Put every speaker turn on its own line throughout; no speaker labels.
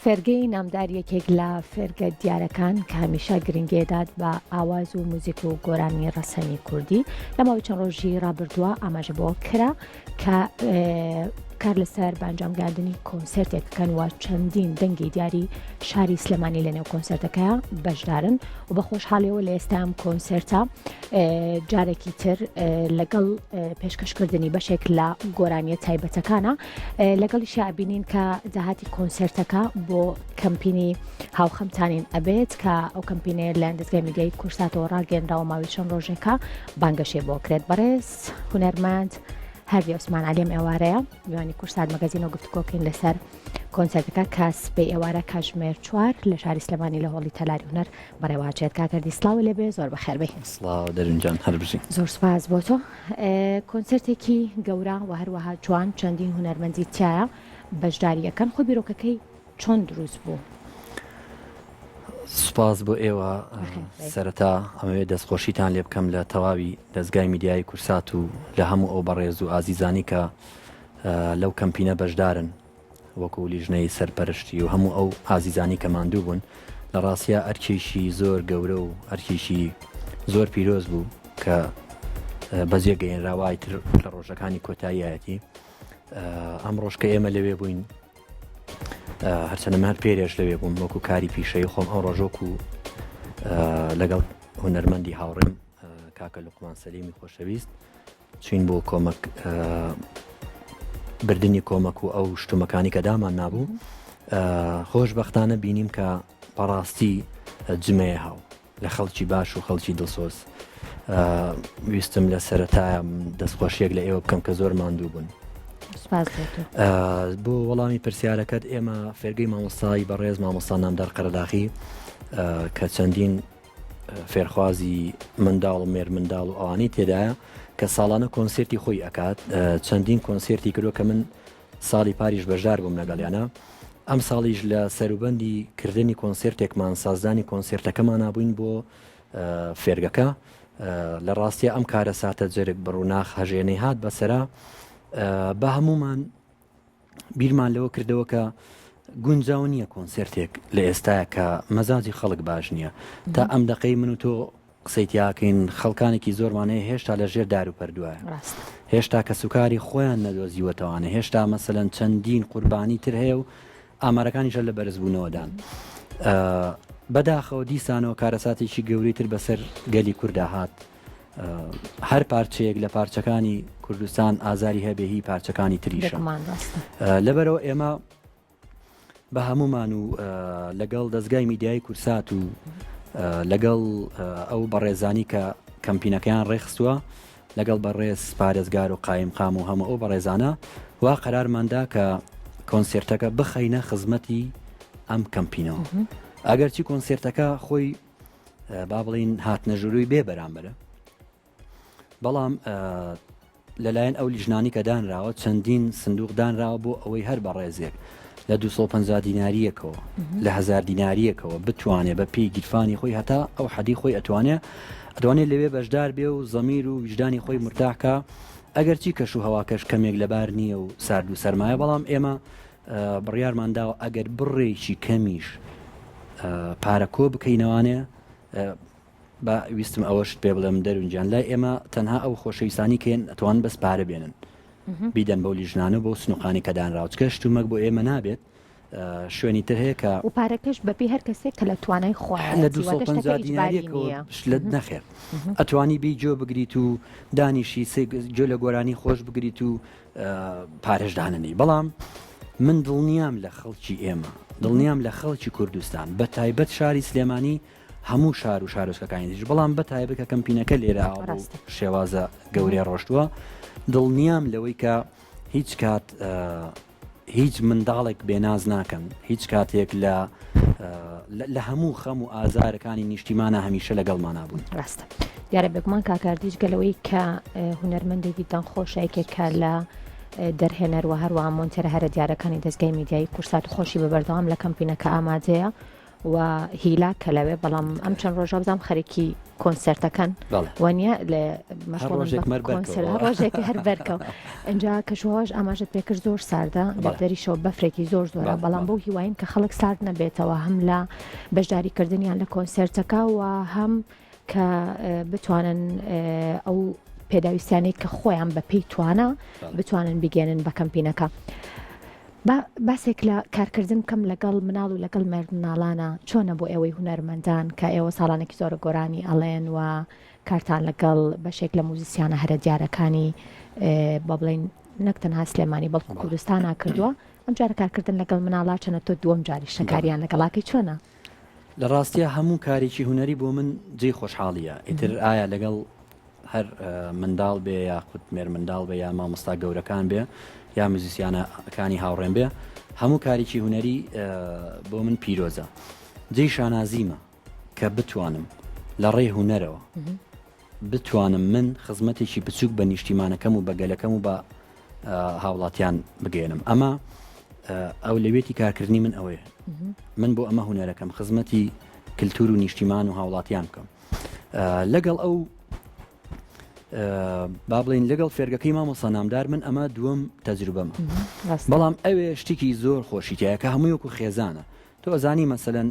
فێرگەی نامدار یەکێک لە فێرگە دیارەکان کە هەمیشە گرنگیدات بە ئاواز و موزیک و گۆرانی ڕەسەنی کوردی لە ماوەی چەند ڕۆژی ڕابردووە ئاماژە بۆ کرا کە کار لەسەر بەئەنجامگەاندنی کۆنسێرتێک بکەن و چەندین دەنگی دیاری شاری سلێمانی لە نێو کۆنسێرتەکە بەشدارن و بە خۆشحاڵیەوە لە ئێستا ئەم کۆنسێرتە جارێکی تر لەگەڵ پێشکەشکردنی بەشێک لە گۆرانیە تایبەتەکانە لەگەڵیشیا ئەبینین کە داهاتی کۆنسێرتەکە بۆ کەمپینی هاوخەمتانین ئەبێت کە ئەو کەمپینەیە لەلایەن دەزگای میدیایی کوردساتەوە ڕاگەیەنراوە ماوەی چەند ڕۆژێکە بانگەشەی بۆ کرێت بەڕێز هونەرمەند هەردی عوسمان عەلی ئەم ئێوارەیە میوانی کوردسات مەگەزین و گفتوگۆکەین لەسەر کۆنسێرتەکە کە سبەی ئێوارە کاتژمێر چوار لە شاری سلێمانی لە هۆڵی تەلاری هونەر بەڕێواچێت کاک هەردی سڵاو لێبێ زۆر بەخێر بێی.
سڵاو دەرون جان هەر بژی.
زۆر سوپاس بۆ تۆ. کۆنسێرتێکی گەورە و هەروەها جوان چەندین هونەرمەندی تیایە بەشداری ئەکەن خۆی بیرۆکەکەی چۆن دروست بوو؟
سوپاس بۆ ئێوە سەرەتا ئەمەوێت دەستخۆشیتان لێ بکەم لە تەواوی دەستگای میدیایی کورسات و لە هەموو ئەو بەڕێز و ئازیزانی کە لەو کەمپینە بەشدارن وەکو لیژنەی سەرپەرشتی و هەموو ئەو ئازیزانی کە ماندوو بوون لە ڕاستیا ئەرکێکی زۆر گەورە و ئەرکێکی زۆر پیرۆز بوو کە بەجێ گەیەنرا وای تر لە ڕۆژەکانی کۆتاییایەتی ئەم ڕۆژ کە ئێمە لەوێ بووین هەرچەنە من هەر پێرێش لەوێ بووم وەکو کاری پیشەی خۆم ئەو ڕۆژۆک و لەگەڵ هونەرمەندی هاوڕێم کاکە لوقمان سەلیمی خۆشەویست چوین بۆ کۆمەک بردننی کۆمەک و ئەو شتومەکانی کە دامان نابوو خۆشببختانە بینیم کە بەڕاستی جمەیە هاو لە خەڵکی باش و خەڵکی دڵسۆز ویستم لە سەرەتایە دەستخۆشیەک لە ئێوە بکەم کە زۆر ماندوو بوون بۆ وەڵامی پرسیارەکەت ئێمە فێرگەی مامۆستای بەڕێز مامۆستا نامدار قەرەداخی کە چەندین فێرخوازی منداڵ و مێرمنداڵ و ئەوانەی تێدایە کە ساڵانە کۆنسێرتی خۆی ئەکات چەندین کۆنسێرتی کردوە کە من ساڵی پاریش بەشدار بووم لەگەڵیانە ئەم ساڵیش لە سەروبەندی کردنی کۆنسێرتێکمان سازدانی کۆنسێرتەکەمانا بووین بۆ فێرگەکە لە ڕاستیە ئەم کارە ساتە جەرگ بڕووناخ هەژێنەی هات بەسرا بە هەمومان بیرمان لەوە کردەوە کە گونجاو نییە کۆنسێرتێک لە ئێستایا کە مەزاجی خەڵک باش نییە تا ئەم دەقەی من و تۆ قسەی تیاکەین خەڵکانێکی زۆرمان هەیە هێشتا لە ژێر دار و پەردوایە هێشتا کەسوکاری خۆیان نەدۆزیوەتەوانە هێشتا مەسەلەن چەندین قوربانی تر هەیە و ئامارەکانیشە لە بەرزبوونەوەدان بەداخەوە دیسانەوە کارەساتێکی گەورەی تر بەسەر گەلی کوردا هات هەر پارچەیەک لە پارچەکانی کوردستان ئازاری هەبێ هی پارچەکانی تریشە لەبەرەوە ئێمە بە هەمومان و لەگەڵ دەستگای میدیایی کورسات و لەگەڵ ئەو بەڕێزانی کە کەمپینەکەیان ڕێخستووە لەگەڵ بەڕێز پارێزگار و قایم قام و هەموو ئەو بەڕێزانە وا قەرارماندا کە کۆنسێرتەکە بخەینە خزمەتی ئەم کەمپینەوە ئەگەرچی کۆنسێرتەکە خۆی با بڵین هاتنە ژووروی بێ بەرامبەرە بەڵام لەلایەن ئەو لیژنانی کە دانراوە چەندین سندوق دانراوە بۆ ئەوەی هەر بەڕێزێک لە 250 دیناریەکەوە لە هزار دیناریەکەوە بتوانێت بە پێی گیرفانی خۆی هەتا ئەو حەدی خۆی ئەتوانێ ئەتوانێت لەوێ بەشدار بێ و زەمیر و ویژدانی خۆی مرتاحکە ئەگەرچی کەش و هەواکەش کەمێک لەبار نییە و سارد و سەرمایە بەڵام ئێمە بڕیارمان داوە ئەگەر بڕێکی کەمیش پارە کۆ بکەینەوانێ با ویستم ئەوەشت پێ بڵێم دەرون گیان لای ئێمە تەنها ئەو خۆشەویستانی کێن ئەتوان بەس پارە بێنن بیدەن بەو لیژنانە بۆ سنوقانی کە دانراوە چکە شتومەک بۆ ئێمە نابێت شوێنی تر هەیە کە
و پارەکەش بەپێی هەر کەسێک کە لە توانای خۆیان
لە 250 دیناریەکەوە لە نەخێر ئەتوانی بی جۆ بگریت و دانیشی جۆ لە گۆرانی خۆش بگریت و پارەش دانەنێی بەڵام من دڵنیام لە خەڵکی ئێمە دڵنیام لە خەڵکی کوردستان بە تایبەت شاری سلێمانی هەموو شار و شارۆچکەکانی دیش بەڵام بە تایبەت کە کەمپینەکە لێرە شێوازە گەورەی ڕۆشتووە دڵنیام لەوەی کە هیچ کات هیچ منداڵێک بێناز ناکەن هیچ کاتێک لە لە هەموو خەم و ئازارەکانی نیشتیمانە هەمیشە لەگەڵمانا بوون.
ڕاستە دیارە بێگومان کاک هەردی جگە لەوەی کە هونەرمەندێکی دەنگخۆشە یەکێکە لە دەرهێنەر و هەروەها مۆنتێرە هەرە دیارەکانی دەزگای میدیایی کورسات و خۆشی بە بەردەوام لە کەمپینەکە ئامادەیە. و هیلاکە لەوێ بەڵام ئەم چەند ڕۆژە بزانام خەریکی کۆنسێرتەکەن وانە لە ڕۆژێک هەر بەرکەوە ئەجا کەشوهواش ئاماژەت پێکرد زۆر ساردە لە دەریشەوە بەفرێکی زۆر زۆرە بەڵام بەو هیواین کە خەڵک سارد نەبێتەوە هەم لە بەشداریکردنیان لە کۆنسێرتەکە و هەم کە بتوانن ئەو پێداویستیانەی کە خۆیان بە پێی توانا بتوانن بیگەێنن بە کەمپینەکە. با باسێک لە کارکردن بکەم لەگەڵ مناڵ و لەگەڵ مێردمناڵانە چۆنە بۆ ئێوەی هونەرمەندان کە ئێوە ساڵانێکی زۆرە گۆرانی ئەڵێن و کارتان لەگەڵ بەشێک لە موزیسیانە هەرە دیارەکانی با بڵێین نەک تەنها سلێمانی بەڵکو کوردستانا کردووە ئەم جارە کارکردن لەگەڵ مناڵا چەنە تۆ دووەم جاری شەکاریان لەگەڵاکەی چۆنە؟
لە ڕاستیا هەموو کارێکی هونەری بۆ من جێی خۆشحاڵیە ئیتر ئایا لەگەڵ هەر منداڵ بێ یاخود مێرمنداڵ بێ یا مامۆستا گەورەکان بێ یا موزیسیانەکانی هاوڕێم بێ هەموو کارێکی هونەری بۆ من پیرۆزە جێی شانازیمە کە بتوانم لە ڕێی هونەرەوە بتوانم من خزمەتێکی بچووک بە نیشتیمانەکەم و بە گەلەکەم و بە هاوڵاتیان بگەێنم ئەمە ئەو لەوێتی کارکردنی من ئەوەیە من بۆ ئەمە هوەرەکەم خزمەتی کللتور و نیشتیمان و هاوڵاتیان بکەم لەگەڵ ئەو با بڵین لەگەڵ فێرگەکەی مامۆسا نامدار من ئەمە دووەم تەجروبەمە بەڵام ئەوێ شتێکی زۆر خۆشی تایە کە هەمووی وەکو خێزانە تۆ ئەزانی مەسەلەن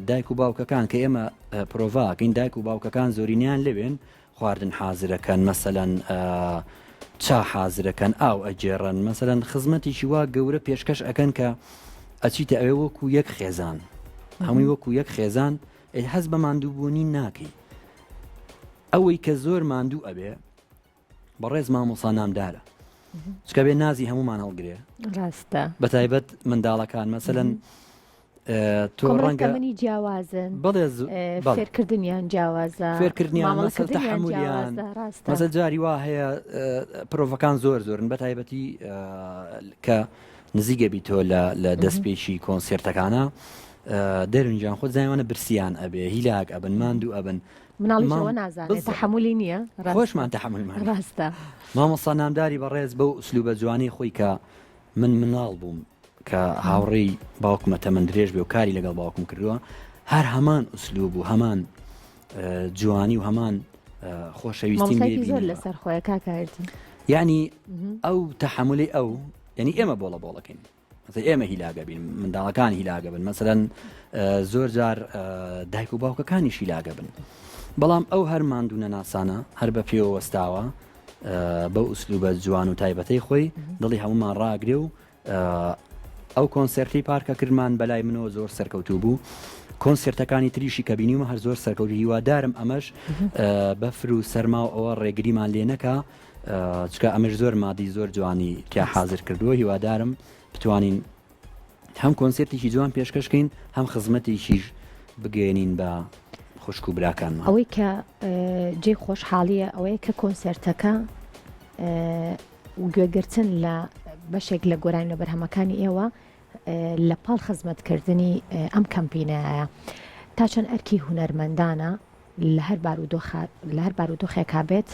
دایک و باوکەکان کە ئێمە پرۆڤاکەین دایک و باوکەکان زۆرینیان لەوێن خواردن حازرەکەن مەسەلەن چا حازرەکەن ئاو ئەگێڕن مەسەلەن خزمەتێکی وا گەورە پێشکەش ئەکەن کە ئەچیتە ئەوێ وەکو یەک خێزان هەمووی وەکو یەک خێزان ئەی هەست بە ماندووبوونی ناکەی ئەوەی کە زۆر ماندوو ئەبێ بەڕێز مامۆسا نامدارە چکە بێ نازی هەمومان هەڵگرێ
ڕاستە
بە تایبەت منداڵەکان مەسەلەن تۆ ڕەنگە
منی جیاوازن
بەڵێ
فێرکردنیان جیاوازە
فێرکردنیان تەحملیان مەسە جاری وا هەیە پرۆڤەکان زۆر زۆرن بە تایبەتی کە نزیکە بیتۆ لە دەستپێکی کۆنسێرتەکانە دەرونجان خۆت زایوانە برسیان ئەبێ هیلاک ئەبن ماندوو ئەبن
مناڵیش ئەوە نازانێت تەحەمولی نییە
خۆشمان تەحەمولمان
ڕاستە
مامۆستا نامداری بەڕێز بەو ئوسلوبە جوانەی خۆی کە من مناڵ بووم کە هاوڕێی باوکمە تەمەن درێژ بێ و کاری لەگەڵ باوکم کردووە هەر هەمان ئوسلوب و هەمان جوانی و هەمان خۆشەویستی
زۆر لەسەر خۆیە کاکایەتی
یعنی ئەو تەحەمولی ئەو یعنی ئێمە بۆڵە بۆڵەکەین مەسەلەن ئێمە هیلاگە بین منداڵەکان هیلاگە بن مەسەلەن زۆر جار دایک و باوکەکانیش هیلاگە بن بەڵام ئەو هەر ماندوو نەناسانە هەر بە پێوە وەستاوە بەو ئوسلوبە جوان و تایبەتەی خۆی دڵی هەمومان ڕاگرێ و ئەو کۆنسرتی پارکە کردمان بەلای منەوە زۆر سەرکەوتوو بوو کۆنسرتەکانی تریشی کە بینیومە هەر زۆر سەرکەوت هیوادارم ئەمەش بەفر و سەرما و ئەوە ڕێگریمان لێ نەکا چکە ئەمەش زۆر مادی زۆر جوانی تیا حازر کردووە هیوادارم بتوانین هەم کۆنسێرتێکی جوان پێشکەشکەین هەم خزمەتێکیش بگەێنین بە خوشک و براکانمان.
ئەوەی کە جێی خۆشحاڵیە ئەوەیە کە کۆنسێرتەکە و گوێگرتن لە بەشێک لە گۆرانی لە بەرهەمەکانی ئێوە لە پاڵ خزمەتکردنی ئەم کەمپینەیە تا چەند ئەرکی هونەرمەندانە لە هەر بارودۆخا لە هەر بارودۆخێکا بێت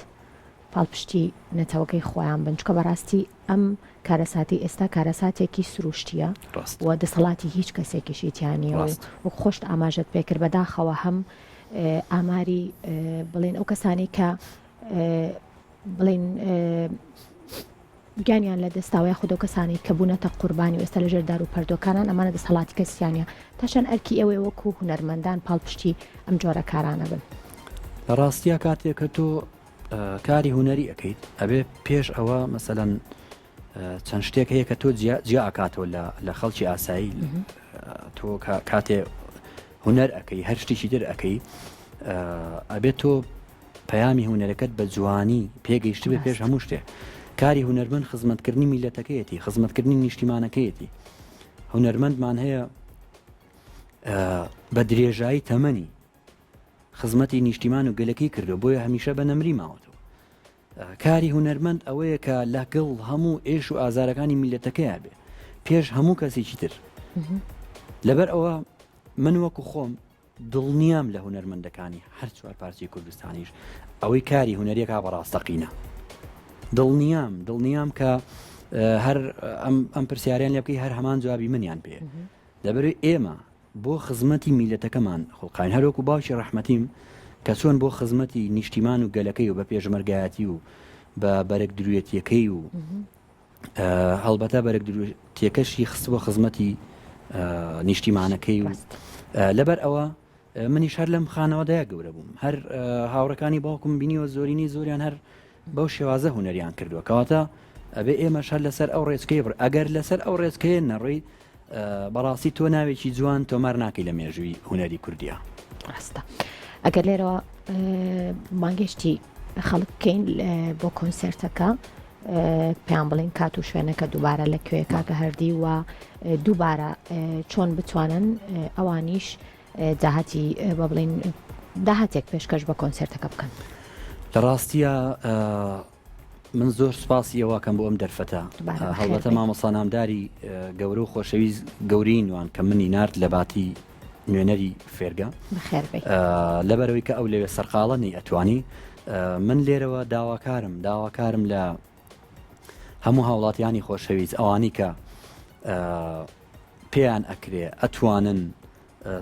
پاڵپشتی نەتەوەکەی خۆیان بن چونکە بەڕاستی ئەم کارەساتی ئێستا کارەساتێکی سروشتیە
ڕاست
و دەسەڵاتی هیچ کەسێکیشی تیا نییە و
ڕاست
وەک خۆشت ئاماژەت پێکرد بەداخەوە هەم ئاماری بڵێن ئەو کەسانەی کە بڵێن گیانیان لە دەستاوە یاخود ئەو کەسانەی کە بوونەتە قوربانی و ئێستا لەژێر دار و پەردۆکانان ئەمانە دەسەڵاتی کەسیانە تا چەند ئەرکی ئێوەیە وەکو هونەرمەندان پاڵپشتی ئەم جۆرە کارانە بن؟
لە ڕاستیا کاتێک کە تۆ کاری هونەری ئەەکەیت ئەبێ پێش ئەوە مەسەەن چەند شتێک هەیە کە تۆ جیا ئەکاتەوە لە خەڵکی ئاسایی تۆ کاتێ هونەر ئەەکەی هەر شتێکی تر ئەەکەی ئەبێت تۆ پەیامی هونەرەکەت بە جوانی پێگەیشتبێ پێش هەموو شتێ. کاری هونەرمەند خزمەتکردنی میللەتەکەیەتی، خزمەتکردنی نیشتیمانەکەیەتی. هونەرمەندمان هەیە بە درێژایی تەمەنی خزمەتی نیشتیمان و گەلەکەی کردو بۆیە هەمیشە بە نەمری ماوەتەوە. کاری هونەرمەند ئەوەیە کە لەگەڵ هەموو ئێش و ئازارەکانی میللەتەکەیا بێ پێش هەموو کەسێکی تر. لەبەر ئەوە من وەکو خۆم دڵنیام لە هونەرمەندەکانی هەر چوارپارچەی کوردستانیش ئەوەی کاری هونەریەکا بە ڕاستەقینە دڵنیام دڵنیام کە هەر ئەم پرسیاریان لێ بکەی هەر هەمان جوابی منیان پێ لەبەر ئێمە بۆ خزمەتی میلەتەکەمان خوڵقاین هەروەکو باوکی ڕەحمەتیم کە چۆن بۆ خزمەتی نیشتیمان و گەلەکەی و بە پێشمەرگایەتی و بە بەرگ دروێتیەکەی و هەڵبەتە بەرگ دروێتیەکەشی خستبووە خزمەتی نیشتیمانەکەی و لەبەر ئەوە منیش هەر لەم خانەوەدەیە گەورە بووم هەر هاوڕەکانی باوکم بینیوە زۆرینەی زۆریان هەر بەو شێوازە هونەریان کردووە کەواتە ئەبێ ئێمەش هەر لەسەر ئەو ڕێچکەی بڕ ئەگەر لەسەر ئەو ڕێچکەیە نەڕۆی بەڕاستی تۆ ناوێکی جوان تۆمار ناکەی لە مێژووی هونەری کوردیا.
ڕاستە ئەگەر لێرەوە بانگێشتی خەڵک بکەین بۆ کۆنسێرتەکە پێیان بڵین کات و شوێنەکە دووبارە لە کوێ کاکە هەردی و دووبارە چۆن بتوانن ئەوانیش داهاتی بە بڵین داهاتێک پێشکەش بە کۆنسێرتەکە بکەن.
لە ڕاستیە من زۆر سوپاسی ئێوەکەم بۆ ئەم دەرفەتە هەڵبەتە مامۆستا نامداری گەورە و خۆشەویست گەورەی نوان کە منی نارد لە باتی نوێنەری فێرگە لەبەرەوەی کە ئەو لەوێ سەرقاڵە نەی ئەتوانی من لێرەوە داواکارم داواکارم لە هەموو هاوڵاتیانی خۆشەویست ئەوانی کە پێیان ئەکرێ ئەتوانن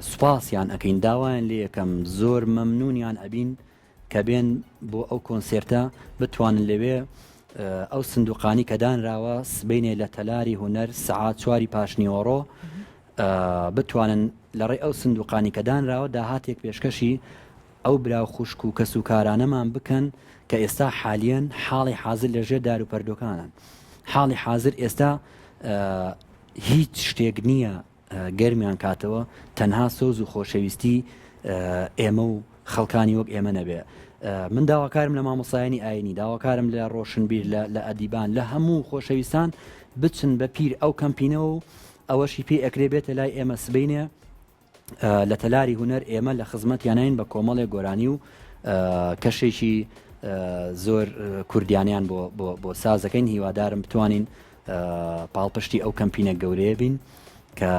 سوپاسیان ئەەکەین داوایان لێ یەکەم زۆر مەمنونیان ئەبین کە بێن بۆ ئەو کۆنسێرتە بتوانن لەوێ ئەو سندوقانی کە دانراوە سبەینێ لە تەلاری هونەر سەعات چواری پاشنیوەڕۆ بتوانن لەڕێی ئەو سندوقانی کە دانراوە داهاتێک پێشکەشی ئەو برا و خوشک و کەس و کارانەمان بکەن کە ئێستا حالیەن حاڵی حازر لە ژێر دار و پەردۆکانن حاڵی حازر ئێستا هیچ شتێک نییە گەرمیان کاتەوە تەنها سۆز و خۆشەویستی ئێمە و خەڵکانی وەک ئێمە نەبێ من داواکارم لە مامۆسایانی ئاینی داواکارم لە ڕۆشنبیر لە ئەدیبان لە هەموو خۆشەویستان بچن بە پیر ئەو کەمپینەوە و ئەوەشی پێ ئەکرێ بێتە لای ئێمە سبینێ لە تەلاری هونەر ئێمە لە خزمەتیانین بە کۆمەڵێک گۆرانی و کەشێکی زۆر کوردیانیان بۆ بۆ سازەکەین هیوادارم بتوانین پاڵپشتی ئەو کەمپینە گەورەیە بین کە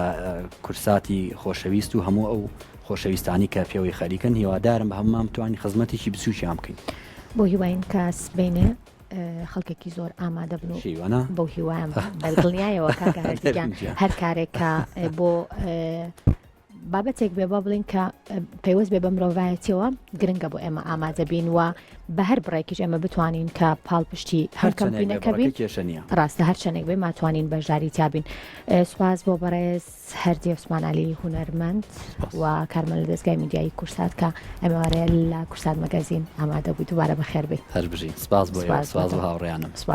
کورساتی خۆشەویست و هەموو ئەو خۆشەویستانی کە پێوەی خەریکن هیوادارم بە هەموومان بتوانین خزمەتێکی بچووکیان بکەین.
بۆ هیواین کە سبەینێ خەڵکێکی زۆر ئامادە بن و
شیوانە
بەو هیوایان بەدڵنیایەوە کاکە هەردیگیان هەر کارێک کە بۆ بابەتێک بێ با بڵین کە پەیوەست بێ بە مرۆڤایەتیەوە گرنگە بۆ ئێمە ئامادە بین و بە هەر بڕێکیش ئێمە بتوانین کە پاڵپشتی هەر کەمپینەکە بین
کێشە نییە
ڕاستە هەر چەندێک بێ ماتوانین بەشداری تیابین سوپاس بۆ بەڕێز هەردی عوسمانعەلی هونەرمەند و کارمەند لە دەستگای میدیایی کورسات کە ئەمەوارەیە لە کورسات مەگەزین ئامادە بوو دووبارە بەخێر بێی
هەر بژین سپاس بۆ سپاس بۆ هاوڕێیانم
سپاس.